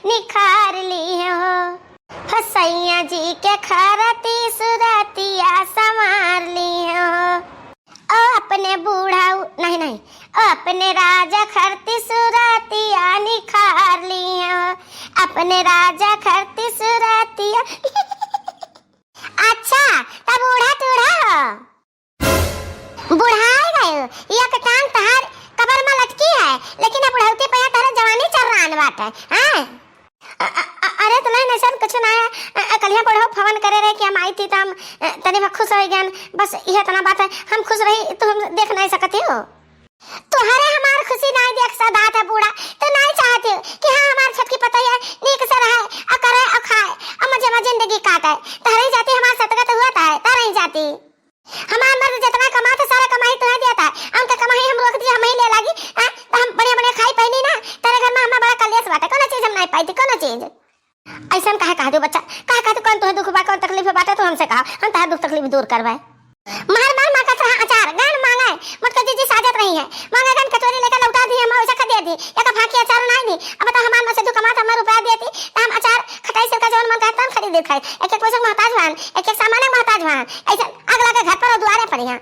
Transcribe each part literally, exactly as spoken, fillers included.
निखार लिहे हो। हो सैया जी के खरती सुरतिया संवार लिहे हो। ओ अपने बूढ़ा, नहीं, नहीं, ओ अपने राजा खरती सुरतिया निखार लिहे हो। अपने राजा खरती सुरतिया। अच्छा, तब बूढ़ा टूढ़ा हो। बुढ़ाए गए, एक टांग तहार कबर में लटकी है, लेकिन अब बुढ़ौती पे तहरे जवानी चर्रान बाटे, हैं? अ-, अ-, अ-, अरे, तो नहीं, नहीं, सर, कुछ ना है। अ, अ, कलिया बुढ़ऊ फोन करे रहे कि हम आई थी, तो हम, अ, तनी भर खुश हो गए। बस, ये इतना बात है, हम खुश रही, तू हम देख नहीं सकती हो। तोहरे हमार खुशी नहीं देख सदात है बूढ़ा, तो नहीं चाहती हो कि हाँ, हमार छोटकी पतोहिया नीक से रहे, अ, करे, अ, खाए, अ, मजे में जिंदगी काटे। तहरे जाती हमार सतगत हुआ था, तहरे जाती। हमार मर्द जितना कमात है, सारा कमाई तुहे देत है। उनके कमाई हम रोक दिए, हम ही ले लागी, हैं? तो हम बढ़िया बढ़िया खाई पहनी ना। तेरे घर में हमार बड़ा कलेश बाटे, कोनो चीज हम नहीं पाई थी, कोनो चीज। ऐसन काहे कह दो बच्चा, काहे कह दो, कौन तुहे दुख बा, कौन तकलीफ बाटे, तू हमसे कहा, हम तहार दुख तकलीफ दूर करवाए। मार मार मार कत रहा अचार, गान मांगे, मोटका जीजी साजत रही है। मांगे गान कटोरी लेकर लौटा दी, हम वैसा खा दे दी, एक फाकी अचार नहीं दी। अब तो हमार मसे दुख कमात, हमार रुपया देती, तो हम अचार खटाई सिरका जवन मन कहता हम खरीद खाई। एक एक पैसा मोहताज भान, एक एक सामान मोहताज भान। ऐसा अगला के घर पर और दुआरे पर यहाँ।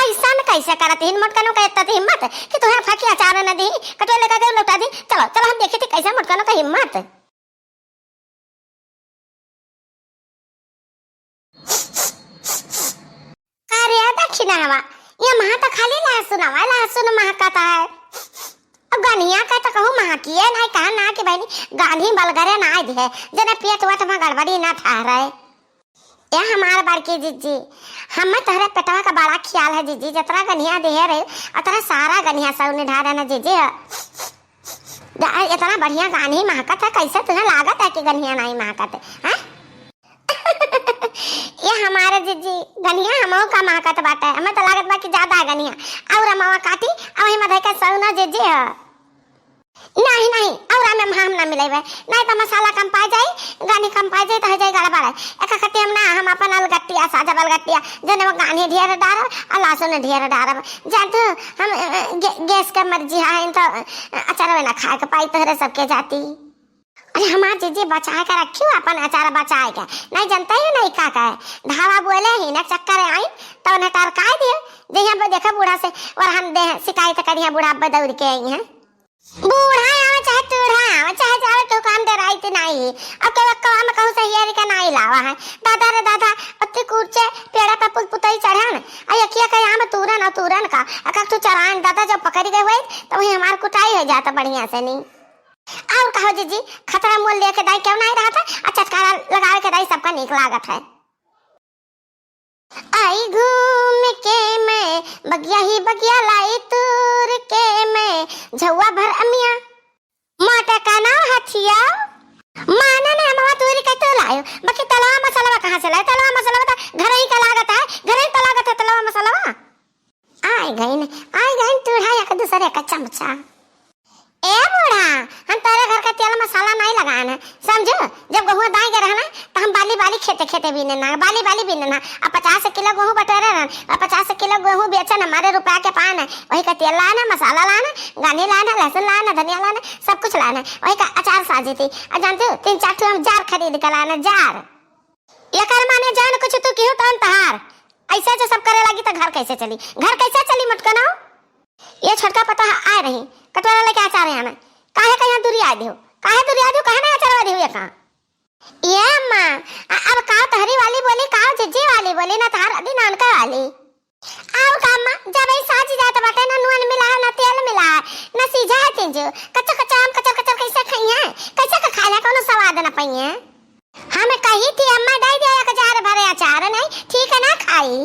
ऐसा न कैसे करत हिन मोटकनो का इतना हिम्मत कि तुहे फाकी अचार न दी, कटोरे लेकर गए लौटा दी। चलो, चलो हम देखी थी कैसे मोटकनो का हिम्मत। अरे दक्षिणा हवा, ये महा तो खाली लहसुन हवा, लहसुन महकता है। अब गनिया का तो कहूँ महकिए ना, कहा ना कि बहनी गांधी बलगरे ना दिहे, जने पेट वेट में गड़बड़ी ना ठहरे। ए हमार बड़की जीजी, हमें तोहरे पेटवा का बड़ा ख्याल है जीजी, जतरा गनिया देहे रहे, अतरा सारा गनिया सौने ढारे ना जीजी। गा-, इतना बढ़िया गानी महकत है, कैसे तुहे लागत है कि गनिया नहीं महकत है, हैं? ए हमारे जीजी, गनिया हमहू का महकत बाटे, हमें तो लागत बा कि ज्यादा है गनिया। और अमावा काटी, अब वही में धइके सौना जीजी है। नहीं, नहीं, और हमें हम ना मिलेबे, नहीं तो मसाला कम पा जाई, गानी कम पा जाई, तो हो जाई गड़बड़। एक खत्ती हम ना, हम अपन अलगट्टिया, साजब अलगट्टिया, जने वो गानी ढेर डारब, और लहसुन ढेर डारब। जान तू, हम, अ, गे-, गैस के मर्जी है, तो, अ, अचारवे ना खाए के पाई तोहरे सबके जाती। अरे हमार जीजी बचाए के रखियो, अपन अचार बचाए के, नहीं जानते ही नहीं का कहे। धावा बोले ही ना चक्कर आई, तो उन्हें टरकाए दियो। जहिया पे देखो बूढ़ा से और हम दे शिकायत करिया, बूढ़ा पे दौड़ के आई हैं। बूढ़ा आवे चाहे टूढ़ा आवे, चाहे जावे, केहू काम डराइत नाई। अब केहू एक्कवा में कहूँ से हियर के नाई लावा है। दादा रे दादा, अत्ती कूचे पेड़ा पे पुत पुतई चढ़न, आ यकिया के आम तूरन, आ तूरन का, आ कक तू चरान, दादा जब पकड़ गए हुए, तो वही हमार कुटाई हो जाता बढ़िया से नी। और कहो जीजी, खतरा मोल लेके दाई क्यों नहीं रहा था, आ चटकारा लगावे के दाई सबका नीक लागत है। आई घूम के मैं बगिया ही बगिया, लाई तूर के मैं झौआ भर अमिया। मोटे का नाव हथिया, माने ने हमवा तूरी के तो लायो, बाकी तलवा मसलवा कहाँ से लायो? तलवा मसलवा तो घर ही का लागत है, घर ही का लागत है तलवा मसलवा। आय गइन, आय गइन टूढ़ा एक दूसरे का चमचा। ए बूढ़ा, हम तोरे घर का तेल मसाला नहीं लगान है, समझो? जब गेहूं दाई के रहना, तो हम बाली बाली खेते खेते बीने ना, बाली बाली बीने ना। अब पचास किलो गेहूं बटोरे रहन, अब पचास किलो गेहूं बेचन, हमारे रुपया के पान है, वही का तेल लाना, मसाला लाना, गानी लाना, लहसुन लाना, धनिया लाना, सब कुछ लाना, वही का अचार साजी थी। और जानते हो, तीन चार ठो हम जार खरीद के लाना, जार। एकर माने जौन कुछ तू किहो तौन तहार। ऐसे जो सब करे लागी तो घर कैसे चली? घर कैसे चली मोटकनो? ये छोटका पता आए रही, कटोरा लेके अचार आना। काहे का यहाँ दूरी आए दियो? काहे दूरी आए दियो? काहे ना अचार दियो ये का? ये अम्मा, अ-, अब का तहरी वाली बोली, का जिज्जी वाली बोली, ना तहार अदी नानका वाली। आउ का अम्मा, जब ई साज जात बाटे, ना नून मिला है, ना तेल मिला है, ना सीझा है तिंजू, कच्चा कच्चा आम कचर कचर कैसे खइहें? कैसे का खाए ला, कौनो स्वाद ना पइहें? हम कही थी अम्मा, दे दे एक जार भरे अचार, नहीं ठीक है ना खाई।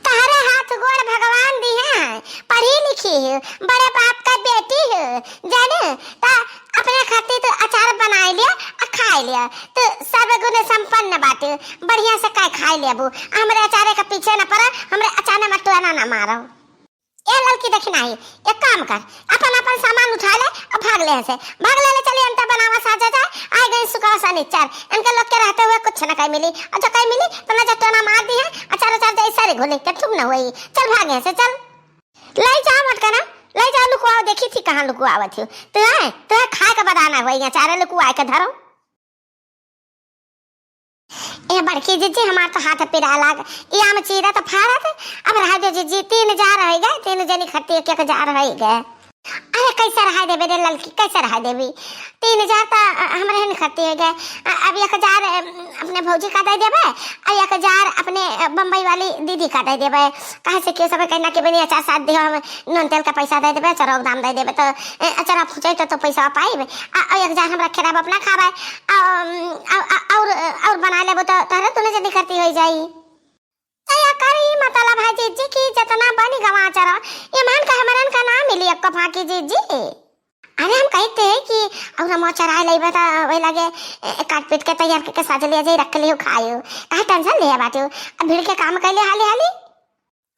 तहरे हाथ गोड़ भगवान दिहे हैं, पढ़ी लिखी हो, बड़े बाप का बेटी हो, जाने, ता अपने खातिर तो अचार बनाए लिया, आ खाए लिया, तो सर्वगुण संपन्न बाटे, बढ़िया से काय खाए लेबू। हमरे अचारे के पीछे न पड़ा, हमरे अचार में टोना न मारो। ए ललकी देखी नाही, एक काम कर, अपन अपन सामान उठा ले और भाग ले से, भाग ले, ले चली अंता बनावा साजा जाए। आए गए सुकवा सनिचर, इनके लोग के रहते हुए कुछ न कहीं मिली, और जो कहीं मिली तो ना जो टोना मार दी है, अचार अचार जैसे रे घोले के तुम न हुई। चल भागे से चल। लाई जा मटकना, लाई जा लुकवाओ, देखी थी कहाँ लुकुआवत हो? तू है, तू है खाए के बदाना हुआ, यहाँ चारे लुकुआ के धरो। ए बड़की जिज्जी, हमार तो हाथ पिराए लाग। ई आम चीरत फारत, अब रहे दे जिज्जी, तीन जार होइ गए, तीन जनी खत्ती एक एक जार होइ गए। अरे कैसे रहे देबे रे ललकी, कैसे रहे देबी? तीन जार तो, अ, हमरे हन खत्ती होइ गए। अ, अब एक जार, अ, अपने भौजी का दे देबे, और एक जार अपने, अ, बम्बई वाली दीदी का दे देबे। काहे से कि सब कहना कि बनी अचार साथ दियो, हम नून तेल का पैसा दे देबे, चरौक दाम दे देबे, तो, अ, अचार फुचई तो, तो पैसा पाइबे। आ, आ एक जार हम रखे रहब अपना खाबे। आ, आ, आ, और, और बना लेबो तो तहरे तूने जल्दी करती हो जाई। तो या करी मतलब है जिज्जी कि जितना बनी गवा चरा, ये मान का हमरन का ना मिली एक फाकी जिज्जी। अरे हम कहते हैं कि और हम चराए लेबे तो वही लगे, ए, काट पीट के तैयार करके साज लिया जाए, रख लियो खायो। काहे टेंशन लिया बाटियो? अब भिड़ के काम कैले हाली हाली।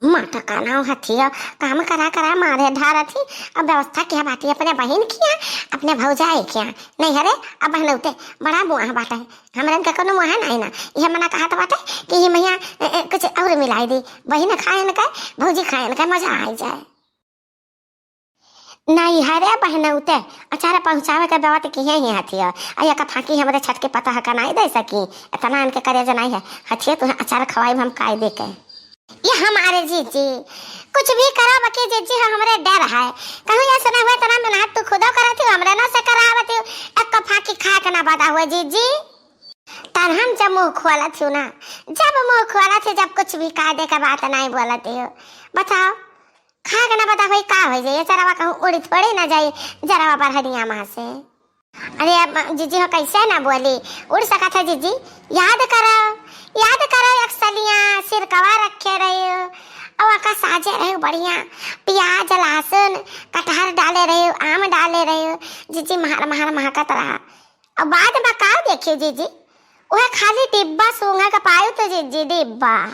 माता का नाव हथिया, काम करा करा मारे ढारत ही। अब व्यवस्था क्या बाटी अपने बहिन किया, अपने भौजाई किया? नहीं हरे, अब बहनौते बड़ा मुआह बाटे, हमरन के कोनो मुआह नहीं ना। ये मना कहत बाटे कि ये मैया, ए, ए, कुछ और मिलाई दी, बहिन खायन के, भौजी खायन के, मजा आई जाए। नहीं हरे बहनौते, अचार पहुँचावे के बात किहे ही हथिया। आ या कथा कि हमरे छठ के पता है का नहीं दे सकी, इतना इनके करे जनाई है। हथिया तुहे अचार खवाई हम कायदे के। ये हमारे जीजी, कुछ भी करो बाकी जीजी हो, हमरे डर है। कहूँ ऐसा ना हुए, इतना मेहनत तू खुदो करत हो, हमरे ना से करावत हो। एक फाकी खाए के ना बदा हुए जीजी। तन हम जब मुँह खोलत हो ना, जब मुँह खोलत हो, जब कुछ भी कायदे के बात नहीं बोलत हो, बताओ, खाए के ना बदा हुए का हो जाए? ये चरवा कहूँ उड़ी थोड़ी ना जाए, जरवा बरहनिया माँ से। अरे अब जीजी हो कैसे ना बोली, उड़ सकत है जीजी। याद करो, याद करो, एक सलिया सिरकवा रखे रहे हो, और आका साजे रहे हो बढ़िया, प्याज, लहसुन, कटहर डाले रहे हो, आम डाले रहे हो, जीजी महर महर महकत रहा। और बाद में का देखियो जीजी, वह खाली डिब्बा सूंघा के पायो तो जीजी डिब्बा।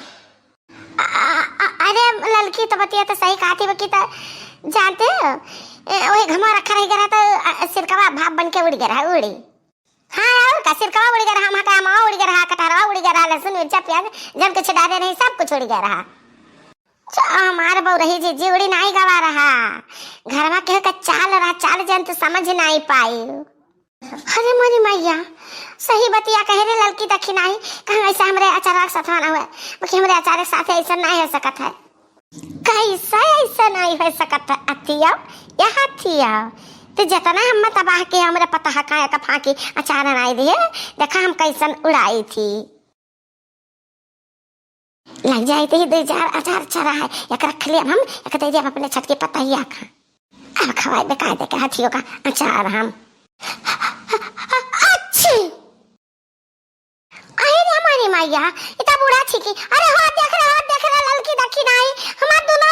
अ-, अ-, अ-, अरे ललकी तो बतिया तो सही कहती बकी तो जानते हो, ए, वही घमा रखा रह गया तो, अ, सिरकवा भाप बन के उड़ गया रहा, उड़ी। हाँ, और का सिरकवा उड़ गया रहा, हमारा माँ उड़ गया रहा, कटहरवा उड़ गया रहा, लहसुन, मिर्चा, प्याज, जब कुछ डाले नहीं, सब कुछ उड़ गया रहा। च-, हमार बउरही जीजी उड़ी नाई गवा रहा। घरवा के का चाल रहा, चाल जन तो समझ नाई पाई। अरे मोरी मैया, सही बतिया कहे रे ललकी दखिनाई, कहाँ ऐसा हमरे अचारा के साथ ना हुए, बाकी हमरे अचारा के साथ ऐसा नहीं हो सकत है। कैसे ऐसा नहीं हो सकत है? अतिया, यह अतिया, तू जितना हम तबाह के हमरे पता है काहे का फाकी अचार नहीं दिए, देखा हम कैसन उड़ाई थी। लग जाए तो ही दो चार अचार चरा है, एक रख ले हम, एक दे दे हम अपने छटके पतैया का। अब खवाए बेकार दे के हथियों का अचार हम। अच्छी। अरे रे हमारी मैया, इतना बूढ़ा छिकी। अरे हाथ देख रहा, हाथ देख रहा, ललकी दखिनाई। हमार दोनों